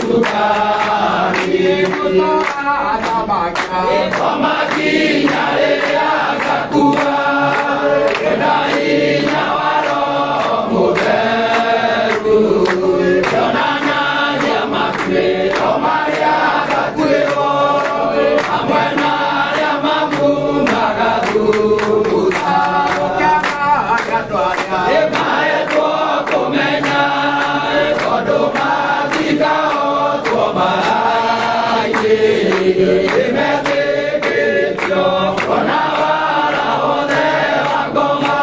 Mũcukani Makinya rĩrĩa ngakua na hinya wa Roho Mũtheru yonanagia matuĩro marĩa ngatuĩrwo hamwe na arĩa mamumaga thutha mahetwo kũmenya tondũ matikahotwo mbara-inĩ nĩmetĩkĩtio ona wara wothe wa ngoma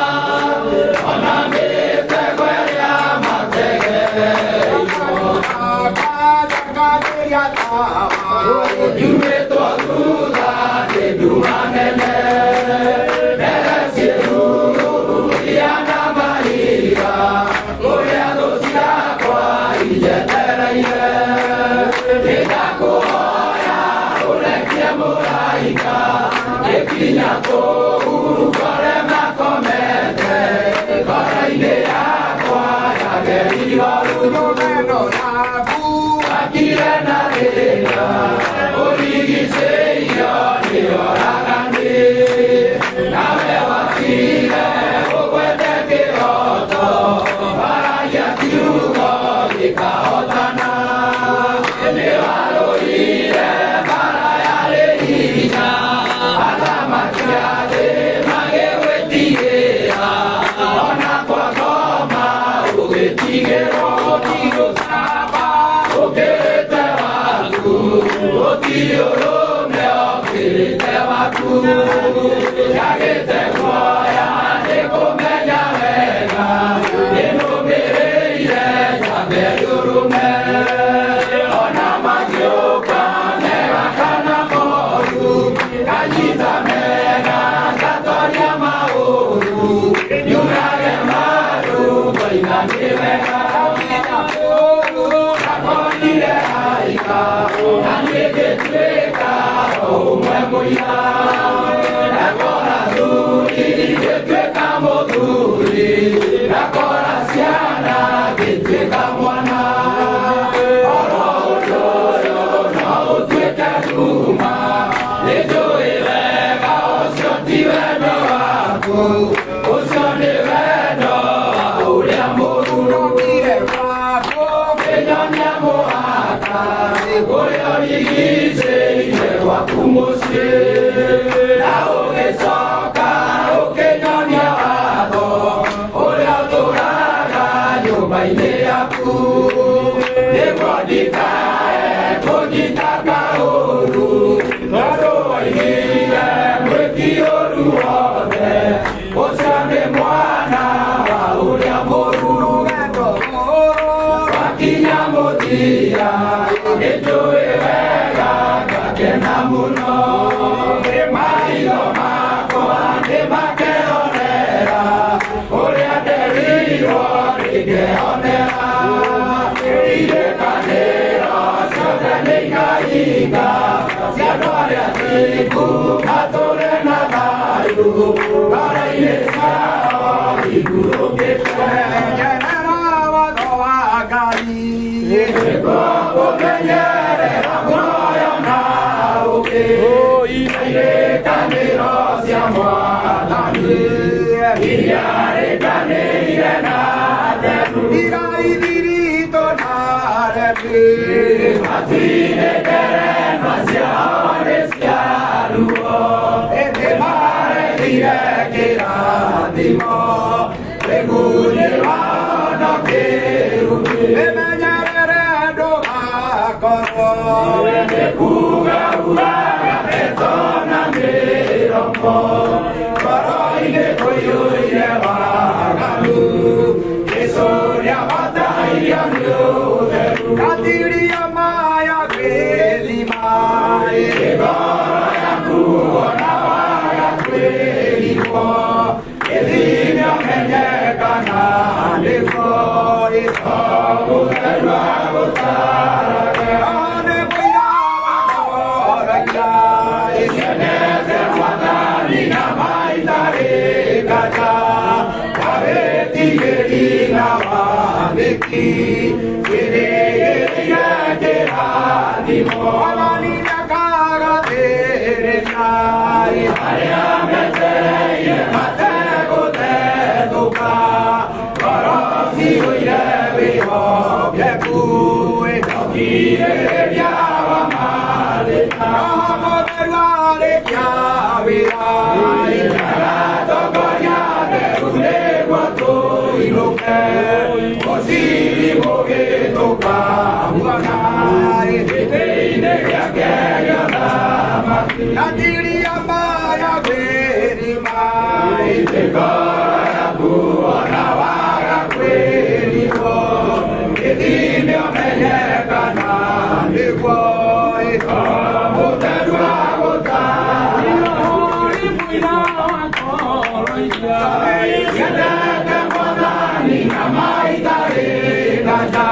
ona mĩtego ĩrĩa mategeirwo nyumĩtwo thutha nĩ nduma nene mbere ciĩruria na mahiga kũrĩa thũ ciakwa injetereire nĩndakũhoya ũrekie mũraika gĩkinya kũu ngore makomete ngoro-inĩ yakwa yagerirwo akire na thĩna ũrigicĩirio nĩ oragani nawe wakire ũgwete kĩroto waragia kiugo gĩkahotana nĩ warũire mbara yarĩ hinya athamaki a thĩ magĩgwĩtigĩra ona kwa ngoma ũgĩtigĩrwo ũkĩrĩte waku gũtirĩ ũrũme ũkĩrĩte waku yagĩte guoya nĩ kũmenya wega nĩnũmĩrĩire nyambe ũrũme ona mangĩũka mega kana moru nganyita mega ngatoria maũru nyurage maru ngoiga nĩ wega ndakonire aika na niĩ ngĩtuĩka o ũmwe mũira ndakora thuri ngĩtuĩka mũthuri ndakora ciana ngĩtuĩka mwana oro ũndũ ũyũ no ũtuĩke nduma nĩnjũĩ wega ũcio ti wendo waku ũcio nĩ wendo wa ũrĩa mũru kĩnyonia mũhaka ũrĩa ũrigicĩirie gwaku mũciĩ na ũgĩcoka ũkĩnyonia watho ũrĩa ũtũraga nyũmba-inĩ yaku nĩguo ndikae kũnyita kaũru tondũ woigire mwĩki ũru wothe ũcio nĩ mwana wa ũrĩa mũru wakinya mũthia nĩnjũĩ wega ngakena mũno maitho makwa nĩmakeonera ũrĩa nderirwo nĩngeonera irĩkanĩro ciothe nĩikahinga cia andũ arĩa athingu matũre na thayũ ngoro-inĩ ciao ihurũkĩte nĩguo kũmenyerera muoyo na ũũgĩ irĩkanĩro cia mwathani iria rĩkanĩire na theru matirĩ ngerenwa ciao nĩ cia ruo nĩmaregire kĩrathimo rĩgunyĩ wao no kĩrumi nĩ kuga ugaga ndeto na mĩromo ngoro-inĩ kũiyũire waganu Jesũ nĩabatairio nĩ ũtheru ngoro yaku ona waga kwĩrigwo gĩthimi ũmenye kana nĩguo mũtheru agũtarage Cienete mwathani na maitarĩ nganja na wĩtigĩri na wathĩki ciĩrĩgĩrĩire kĩrathimo. Mwathani nĩakagathĩrĩria arĩa metereire mategũthethũka, ngoro ciyũire wĩhokeku, ũkirĩrĩria wa mathĩna. Roho Mũtheru arĩkia wĩra, agatongoria theru nĩguo tũinũke, mũcibi mũgĩtũkamuona gĩtĩ-inĩ gĩake gĩa ũthamaki. Na ndiria maya gwĩthima, ngoro yaku ona waga kwĩrigwo, gĩthime ũmenye kana nĩguo Mũtheru agũtaarĩria. Ciendete Mwathani na maitarĩ nganja,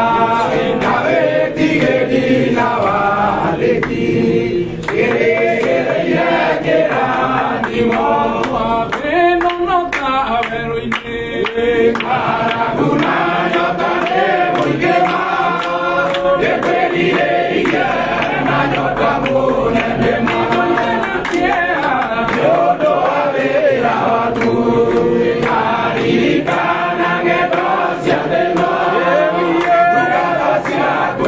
na wĩtigĩri na wathĩki, kĩrĩgĩrĩire kĩrathimo. Ng'aragu na nyota nĩ mũingĩ nĩkwĩrirĩirie na nyota mũnene ma, nĩ ũndũ wa wĩra waku. Ndaririkana ng'endo cia thĩno, ndungata ciaku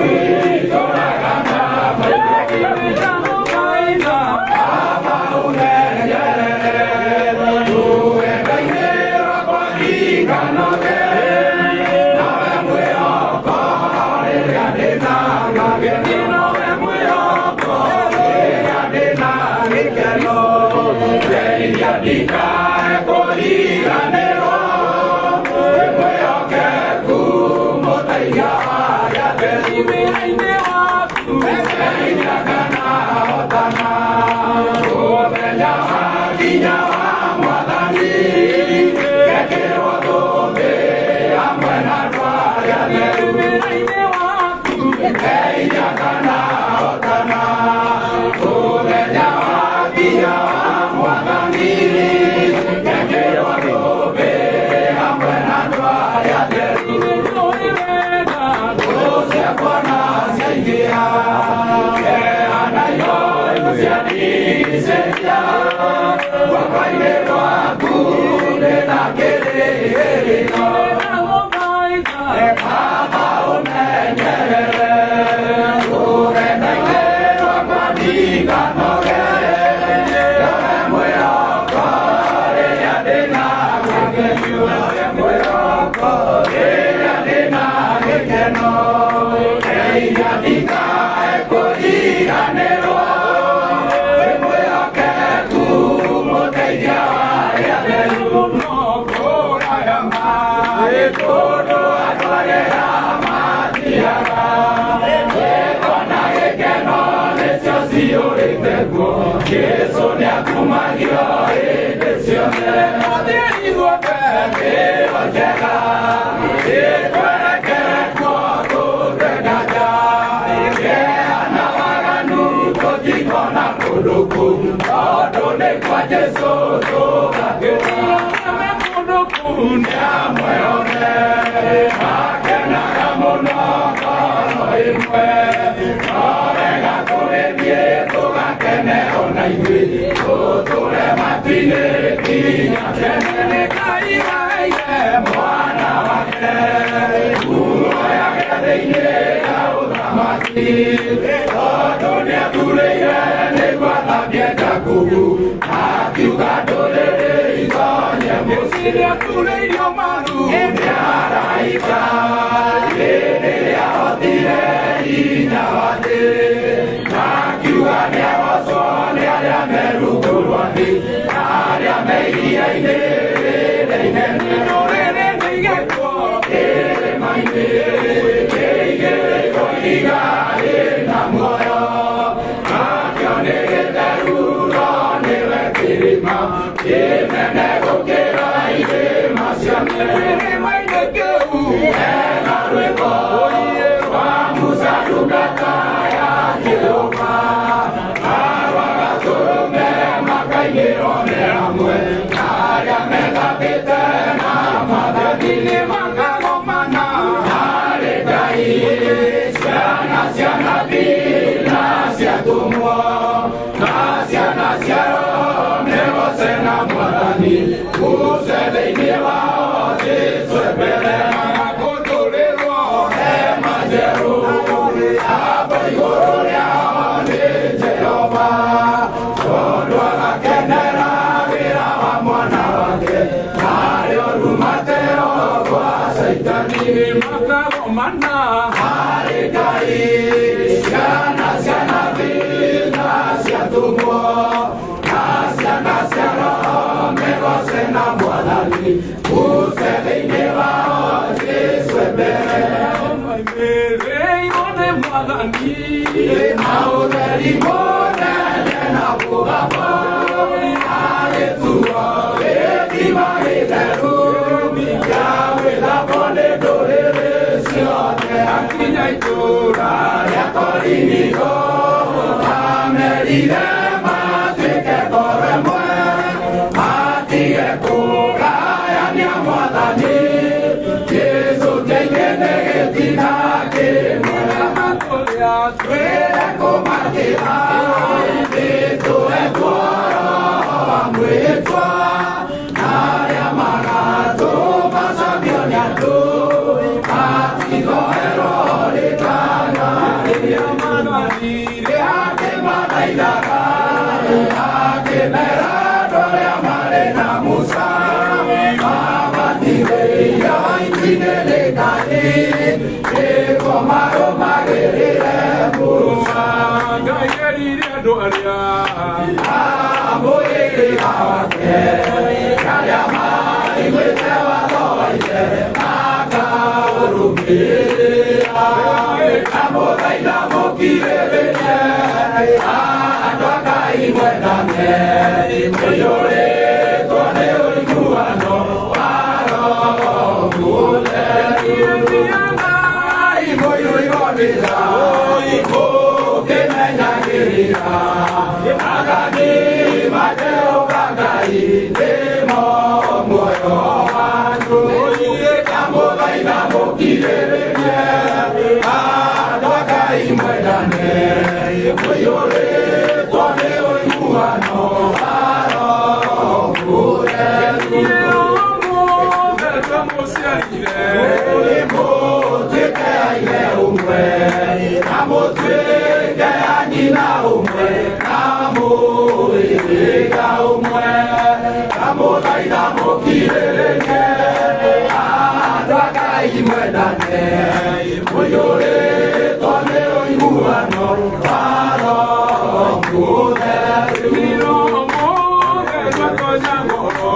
itũraga na maitho. Baba ũmenyerere rũgendo-inĩ rwakwa ndikanoge, nawe mwĩhoko rĩrĩa ndĩna gĩkeno, rĩrĩa ndĩna gĩkeno, ndeithia ndikae kũriganĩrwo, wĩ mwĩhokeku mũteithia wa arĩa atheru. Ndeithia kana hotana, mũthenya wakinya wa Mwathani, ngekĩrwo thũmbĩ hamwe na andũ arĩa atheru. Ndeithia kana hotana, mũthenya wakinya wa Mwathani, ngekĩrwo thũmbĩ hamwe na andũ arĩa atheru. Thũ ciakwa na ciaingĩha, kĩeha na ihooru ciandigicĩria, guoko-inĩ gwaku ndĩna kĩrĩgĩrĩro. Baba ũmenyerere rũgendo-inĩ rwakwa ndikanoge, nawe mwĩhoko rĩrĩa ndĩna gĩkeno, nawe mwĩhoko rĩrĩa ndĩna gĩkeno, ndeithia ndikae kũriganĩrwo, wĩ mwĩhokeku mũteithia wa arĩa atheru. Kũraya maĩ kũndũ andũ arĩa mathiaga, rĩĩtwa na gĩkeno nĩcio ciyũrĩte kuo, Jesũ nĩakumagio hĩndĩ ciothe. Tũthiĩ ithuothe thĩ ĩyo njega, ĩtwerekere kuo tũtue nganja, kĩeha na waganu tũtikona kũndũ kũu, tondũ nĩ kwa Jesũ tũgakena. Nĩ amwe othe makenaga mũno ngoro ĩmwe, no wega tũgĩthiĩ tũgakene ona ithuĩ, tũtũre matu-inĩ nginya tene. Nĩ Ngai waheire mwana wake muoya gĩathĩ-inĩ ya ũthamaki, tondũ nĩaturĩire nĩguo athambie Jakubu, akiuga ndũrĩrĩ itonye mũciĩ. Nĩaturĩirio maru nĩ araika hĩndĩ ĩrĩa ahotire hinya wa thĩ, akiuga nĩagocwo nĩ arĩa me rungu rwa thĩ, na arĩa me iria-inĩ rĩrĩa inene. Ndũrĩrĩ nĩigĩtwo kĩrĩma-inĩ, kĩigĩrĩirwo ihiga rĩna muoyo, nakĩo nĩ gĩtheru no nĩwe kĩrĩma kĩnene gũkĩra irĩma ciothe. Kĩrĩma-inĩ kĩu hena rwĩmbo rwa Musa ndungata ya Jehova, na rwa Gatũrũme makainĩrwo me hamwe, na arĩa methambĩte na Mwathani nĩmakagomana harĩ Ngai, ciana cia nabii na Mwathani na ũtheri mũnene na mũgambo agĩtuo gĩtima gĩtheru gĩa gwĩthambwo nĩ ndũrĩrĩ ciothe. Akinya itũũra rĩa Korinitho amerire matuĩke ngoro ĩmwe matige kũgayania Mwathani Jesũ kĩingĩ nĩ gĩtina kĩmwe. Twĩre kũmakĩra nĩtũhetwo Roho wa mwĩtwa na arĩa magatũma cambio nĩ andũ matigoerwo rĩtana rĩrĩa akĩmathaithaga akĩmera andũ arĩa marĩ na Musa mabatithĩirio itu-inĩ nĩ Ngai nĩguo marũmagĩrĩre Musa. Ngai erire andũ arĩa amũhĩrĩga wake arĩa maiguĩte watho wa ithe makaũrũmĩrĩra. Ndamũthaitha mũkirĩrĩrie andũ a Ngai mwendane mũiyũrĩtwo nĩ ũiguano wa Roho Mũtheru. Mũiyũirwo nĩ thayũ mũkĩmenyagĩrĩra Athani ma Jehova Ngai nĩmo muoyo wanyu. Ndamũthaitha mũkirĩrĩrie andũ a Ngai mwendane mũiyũrĩtwo nĩ ũiguano wa Roho Mũtheru. Mũtheru amũciarire Mũtuĩke a ithe ũmwe na mũtuĩke a nyina ũmwe na mũhĩrĩga ũmwe. Ndamũthaitha mũkirĩrĩrie andũ a Ngai mwendane mũiyũrĩtwo nĩ ũiguano wa Roho Mũtheru. Roho Mũtheru atonya ngoro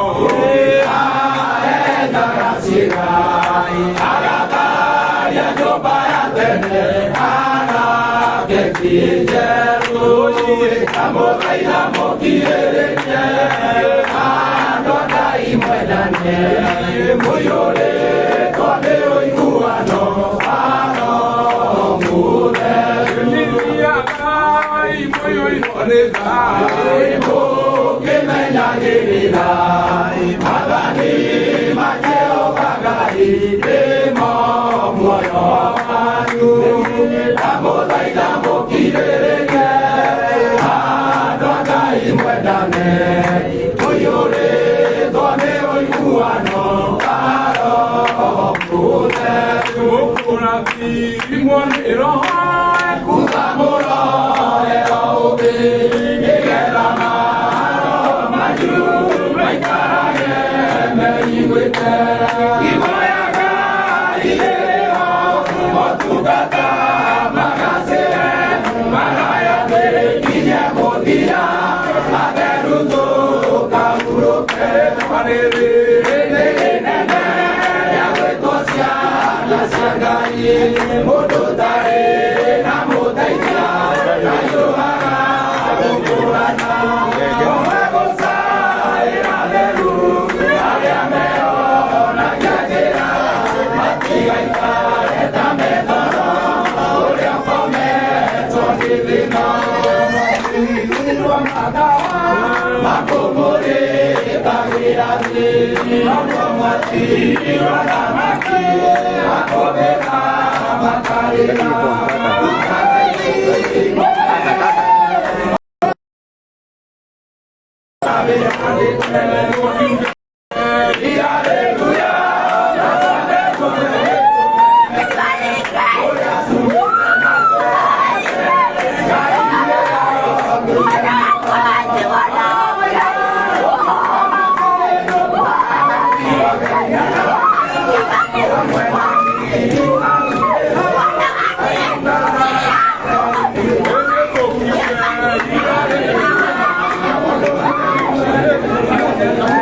Aendaga ciĩga agatharia nyũmba ya tene agake kĩnjerũ. Ndamũthaitha mũkirĩrĩrie andũ a Ngai mwendane mũiyũrĩtwo nĩ ũiguano wa Roho Mũtheru. Nĩthiagai mũiyũirwo nĩ thayũ Mũkĩmenyagĩrĩra maathani ma Jehova Ngai nĩmo muoyo wanyu. Ndamũthaitha mũkirĩrĩrie andũ a Ngai mwendane mũiyũrĩtwo nĩ ũiguano wa Roho Mũtheru. Mũkũrathimwo nĩ Roho Kuga mũroe ũũgĩ nĩgetha maroho manyu maikarage meiguĩte. Kiugo ya Ngai ĩrĩho motungata magacĩre magayatĩrĩ nginya mũthia matheru tũkahurũke. Rĩrĩ rĩnene rĩa gwĩtwo ciana cia Ngai mũndũ ũtarĩ na mũteithia ahiũhaga gũkũrana. Ũmwe gũcaĩra theru arĩa meonagia njĩra matigaikare ta metoro ũrĩa ũkometwo nĩ thĩna. Rwa matawa makũmũrĩkagĩra thĩ naguo mwatirwo thamaki makũmĩka makarĩra. Thank you.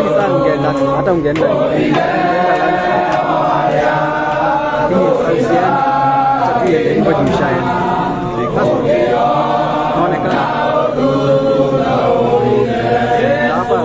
Sasa ungeenda hata ungeenda lakini usiende, acha tu iende hivyo juu ishaenda. Sasa naonekana hapa.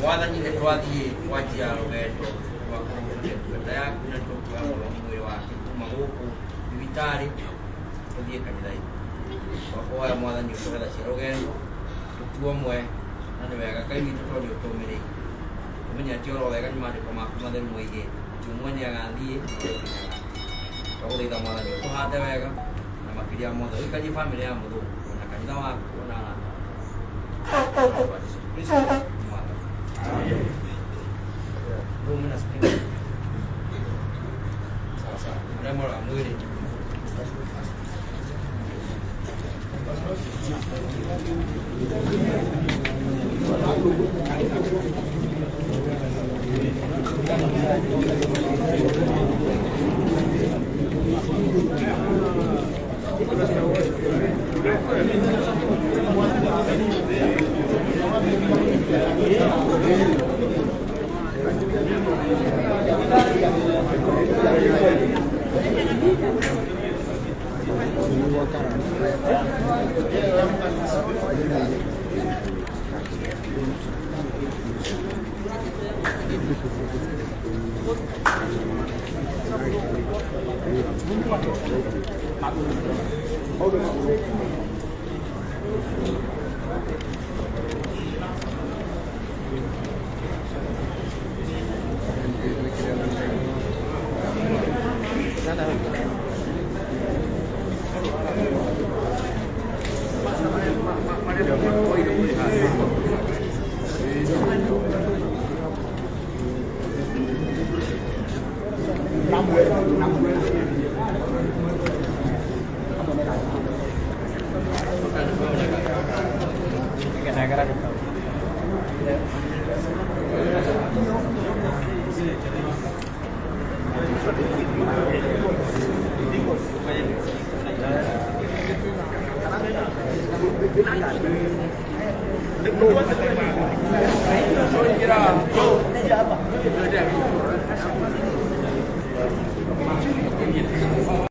Mwathani nĩ twathiĩ kwanjia rũgendo rwa kũhurũkia ndungata yaku na tũkuoya mwĩrĩ wake kuma gũkũ thibitarĩ tũthiĩ kanitha-inĩ. Twakuhoya Mwathani ũtũhe tha cia rũgendo tũtuo mwe na nĩ wega Ngai witũ tondũ nĩ ũtũmĩrĩirie. Ũmenye atĩ oro wega nĩ maandĩko maku matheru moigĩte atĩ ũmwe nĩ agathiĩ na ũrĩa ũngĩ nĩ agathiĩ. Twagũthaitha Mwathani ũtũhande wega na makĩria mothe ũikarie bamĩrĩ ya mũthũngũ ona kanitha waku ona arata aku. Kwa Yesu Kristo Mwathani. Rĩu mwĩna spring. Sawa sawa. Arĩa moraga mwĩrĩ.